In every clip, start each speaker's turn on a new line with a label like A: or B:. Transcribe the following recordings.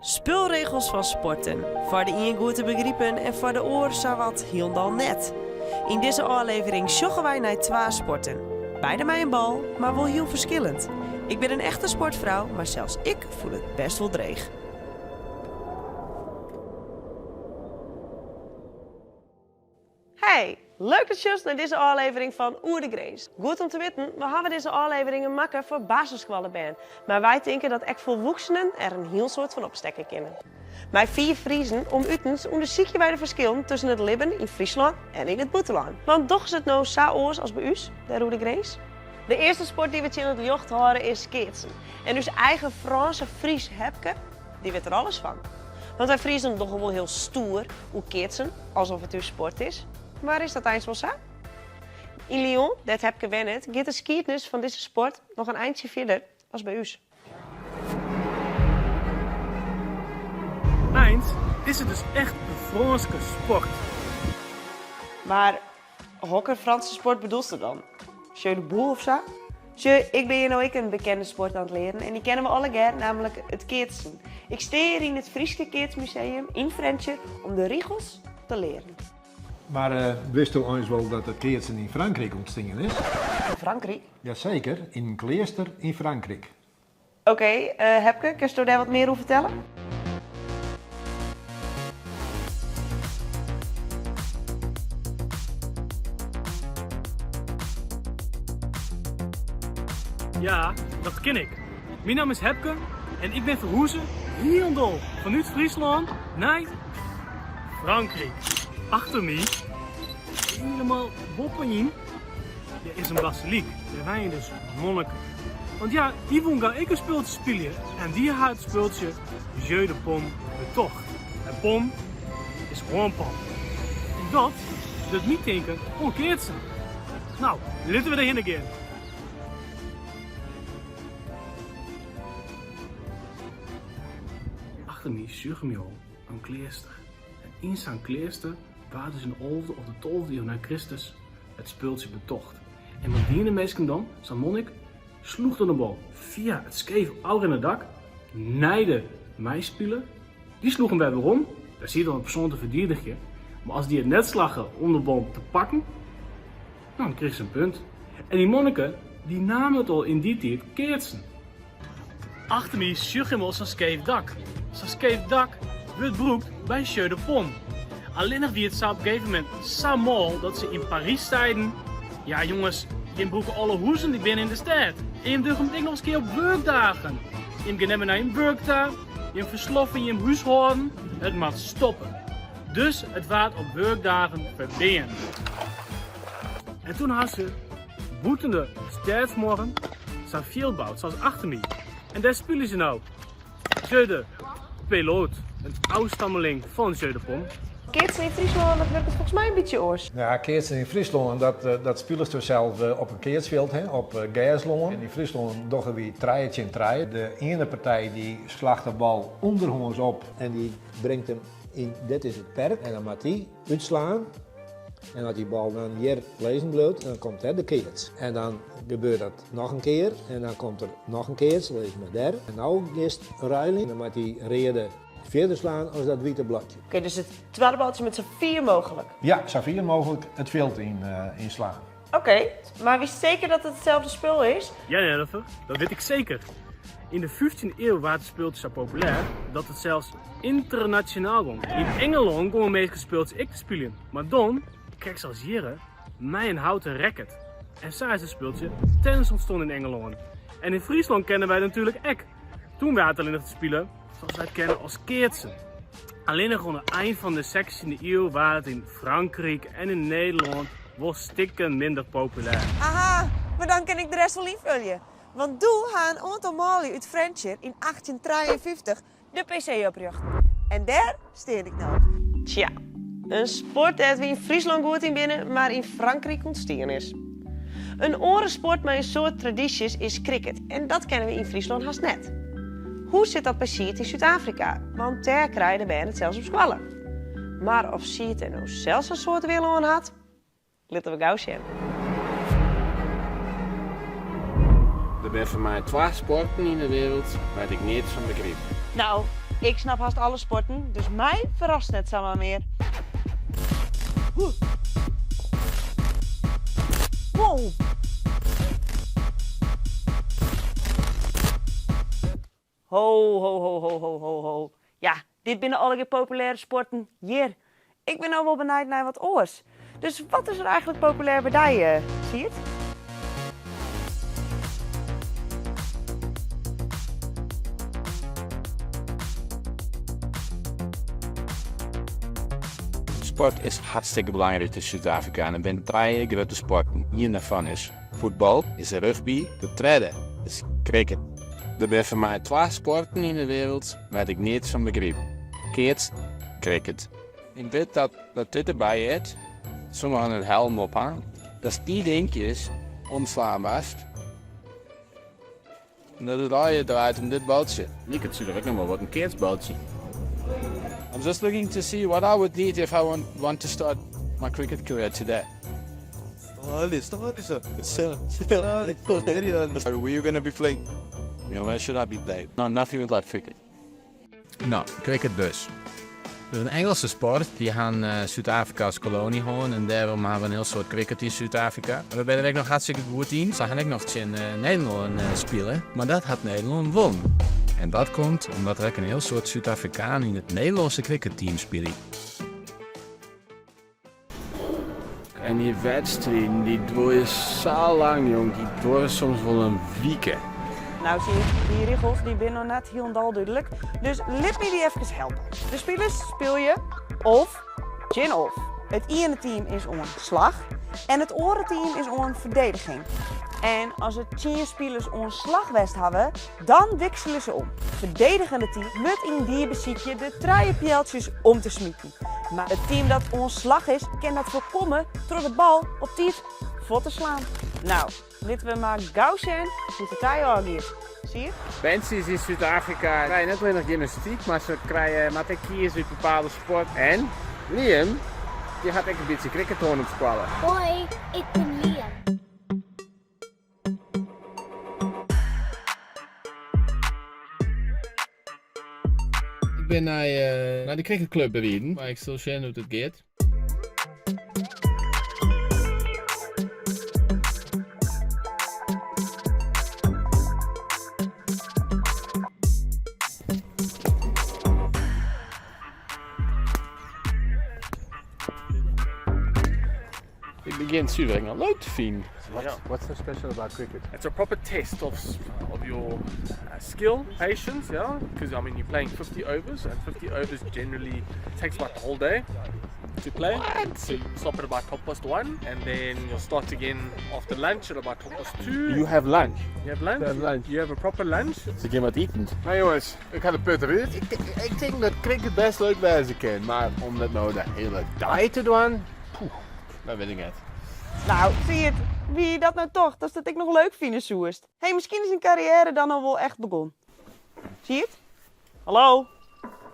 A: Spulregels fan sporten. Foar de ien goed te begripen en foar de oar sawat hielendal net. Yn dizze ôflevering sjogge wy nei twa sporten. Beide mei in bal, mar wol hiel ferskillend. Ik bin in echte sportfrou, mar sels ik fûn it best wol dreech. Hey, leuk dat sjochst nei dizze ôflevering fan Oer de Grins. Goed om te witten, we hawwe dizze ôfleveringen makke foar basisskoallebern, mar wy tinke dat ek folwoeksenen er in hiel soad fan opstekke kinne. Mei fiif Friezen om utens ûndersykje wy de ferskillen tusken it libben yn Fryslân en yn it bûtenlân. Want dogge se it no sa oars as by ús, dêr oer de grins? De earste sport dy't we tsjin it ljocht hâlde is keatsen. En ús eigen Frânse Fries Hepke, dy wit der alles fan. Want wy Friezen dogge wol hiel stoer oer keatsen, alsof it ús sport is. Mar is dat eins wol sa? Yn Lyon, dêr't Hepke wennet, giet de skiednis fan dizze sport noch in eintsje fierder as by ús.
B: Eins is it dus echt in Frânske sport.
A: Mar hokker Franse sport bedoelst dan? Jeu de boule of sa? Sjoch, ik bin hjir no ek in bekende sport oan it learen en dy kenne we allegear, nammentlik it keatsen. Ik stean hjir yn it Fryske Keatsmuseum yn Frjentsjer om de rigels te learen.
C: Mar witsto eins wol dat it keatsen yn Frankryk ûntstien is?
A: Yn Frankryk?
C: Jaseker, yn in kleaster yn Frankryk.
A: Oké, Hepke, kinsto dêr wat mear oer fertelle?
B: Ja, dat kin ik. Myn namme is Hepke en ik bin ferhûze hielendal fanút Fryslân nei Frankryk. Achter my, hielendal boppe-yn, Der is in basilyk, dêr wenje dus monniken. Want ja, dy woene gau ek in spultsje spylje en dy ha it spultsje Jeu de Paume betocht. En paume is hânpan. En dat docht my tinken oan keatsen. No, litte we derhinne gean. Achter my sjogge my al in kleaster. En yn sa'n kleaster waard dus yn de alfde of de tolfde iuw nei Kristus it spultsje betocht. En wat diene minsken dan? Sa'n monnik sloech dan de bal fia it skeef ôfrinnende dak nei de meispiler. Dy sloech him wer werom. Dêr siet dan in persoan te ferdidigjen. Mar as dy it net slagge om de bal te pakken, dan krige se in punt. En dy monniken dy namen it al yn dy tiid keatsen. Achter my sjoch jim al sa'n skeef dak. Sa'n skeef dak wurdt brûkt by Jeu de Paume. Allinnich wie it sa op gegeven momint sa mâl dat se yn Parys seiden, Ja jonges, jim brûke alle huzen dy binne yn de stêd. En jim dogge it ek noch ris kear op wurkdagen. Jim gean net mear nei jim wurk ta, jim fersloffe jim húshâlden. It moat stoppe. Dus it waard op wurkdagen ferbean. En toen ha se bûten de stêdsmuorren sa'n fjild boud, sa as achter my. En dêr spylje se no Jeu de Pelote, in ôfstammeling fan Jeu de Paume.
A: Keatsen yn Fryslân, dat wurket folgens my in bytsje oars.
C: Ja, keatsen yn Fryslân, dat, dat spilesto sels op in keatsfjild, hè, op gerslân. En yn Fryslân dogge wy trije tsjin trije. De iene partij dy slacht de bal ûnderhâns op en dy bringt him yn, dit is it perk, en dan moat dy útslaan. En as dy bal dan hjir lizzen bliuwt, dan komt dêr de keats. En dan gebeurt dat noch in kear en dan komt der noch in keats, lis mar dêr. En no giest ruilen en dan moat dy reade fierder slaan as dat wite blokje.
A: Oké, dus it twadde baltsje moat sa fier mooglik?
C: Ja, sa fier mooglik it fjild yn slaan.
A: Oké, mar witst seker dat it itselde spul is?
B: Ja, Jennifer, dat wit ik seker. Yn de fyftjinde iuw waard it spultsje sa populêr dat it sels ynternasjonaal gong. Yn Ingelân gongen minsken it spultsje ek te spyljen, mar dan, krekt sa as hjirre, mei in houten racket. En sa is it spultsje tennis ûntstien yn Ingelân. En yn Fryslân kenne wy it natuerlik ek. Toen waard it allinnich te spile sa't wy it kenne as keatsen. Allinnich oan de ein fan de sechstjinde iuw waard it yn Frankryk en yn Nederlân wol stikken minder populêr.
A: Aha, mar dan kin ik de rest wol ynfolje. Want doe ha in oantal manlju út Frjentsjer yn 1853 de PC oprjochte. En dêr stean ik no. Tsja, in sport dêr't we yn Fryslân goed yn binne, mar yn Frankryk ûntstien is. In oare sport mei in soad tradysjes is cricket en dat kenne we yn Fryslân hast net. Hoe sit dat by Siet yn Súd-Afrika? Want dêr krije de bern it sels op skoalle. Mar of Siet der no sels in soad wille oan hat, litte we gau sjen.
D: Der binne foar my twa sporten yn de wereld wêr't ik neat fan begryp.
A: No, Ik snap hast alle sporten, dus my ferrast net samar mear. Wow! Ho, ho, ho, ho, ho, ho, ho. Ja, dit binne allegear populêre sporten hjir. Ik bin no wol benijd nei wat oars. Dus wat is der eigenlik populêr by dy, Sierd?
D: Sport is hartstikke belangryk yn Súd-Afrika en der binne trije grutte sporten. Ien dêrfan is fuotbal, is rugby, de tredde is cricket. Der binne foar my twa sporten yn de wereld wêr't ik neat fan begryp, keatsen, cricket. Ik wit dat dat dit derby heart, sommigen in helm op ha, datst dy dinkjes omslaan moatst en dat it allegear draait om dit baltsje. Liket suver ek noch wol wat in keatsbaltsje. I'm just looking to see what I would need if I want to start my cricket career today. Were you gonna be playing? Where should I be playing? No, nothing with like cricket. No, cricket dus. Dat is in Engelse sport. Dy ha Súd-Afrika as koloanje hân en dêrom ha we in hiel soad cricket yn Súd-Afrika. We binne der ek noch hartstikke goed yn. Se ha ek noch tsjin Nederlân spile, mar dat hat Nederlân wûn. En dat komt omdat der ek in hiel soad Súd-Afrikanen yn it Nederlânske cricketteam spylje. En dy wedstriden dy duorje sa lang jong, dy duorje soms wol in wike.
A: Nou Sierd, dy rigels dy binne noch net hielendal dúdlik, dus lit my dy efkes helpe. De spilers spylje of tsjin of. It iene team is oan slach en it oare team is oan ferdediging. En as it tsien spilers oan slach west hawwe, dan wikselje se om. Ferdedigende team moat yndie besykje de trije pealtsjes om te smiten. Mar it team dat oan slach is, kin dat foarkomme troch de bal op tiid fuort te slaan. No, litte we mar gau sjen hoe't it tij ôfgiet. Sierd?
D: Berntsjes yn Súd-Afrika krije net allinnich gymnastyk, mar se krije, moatte ek kieze út bepaalde sport. En Liam, dy hat ek in bytsje cricket hân op skoalle.
E: Hoi, ik bin Liam.
D: Ik bin nei nei de cricketclub riden, mar ik sil sjen hoe't it giet. Ik begjin suver ek noch leuk te finen.
F: What's so special about cricket?
B: It's a proper test of of your skill, patience, yeah. Because I mean you're playing 50 overs, and 50 overs generally takes about the whole day to play.
D: What?
B: So you stop at about half past one, and then you'll start again after lunch at about half past two.
D: You have lunch.
B: You have lunch.
D: You have lunch.
B: You have a proper lunch.
D: Se gean wat iten.
F: Nou jongens, ik ha de put derút. Ik, ik tink dat cricket best leuk wêze kin, mar om dat no de hiele dei te dwaan, poeh, dat wit ik net.
A: Nou, Sierd, wie dat no toch, datst it ek noch leuk fine soest? Hé, miskien is dyn karriêre dan al wol echt begûn. Sierd? Hallo?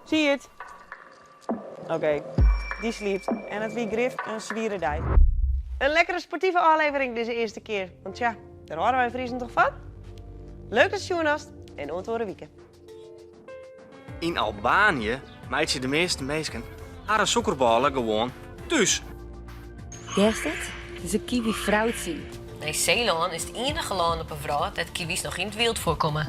A: Sierd? Oké, dy sliept en it wie grif in swiere dei. In lekkere sportive ôflevering dizze earste kear, want tsja, dêr hâlde wy Friezen toch fan? Leuk datst sjoen hast en oant oare wike.
G: Yn Albanië meitsje de measte minsken harren sûkerbôle gewoan thús.
H: Hearst it? It is in kiwi-froutsje.
I: Nij-Seelân is it iennige lân op 'e wrâld dêr't kiwis noch yn it wyld foarkomme.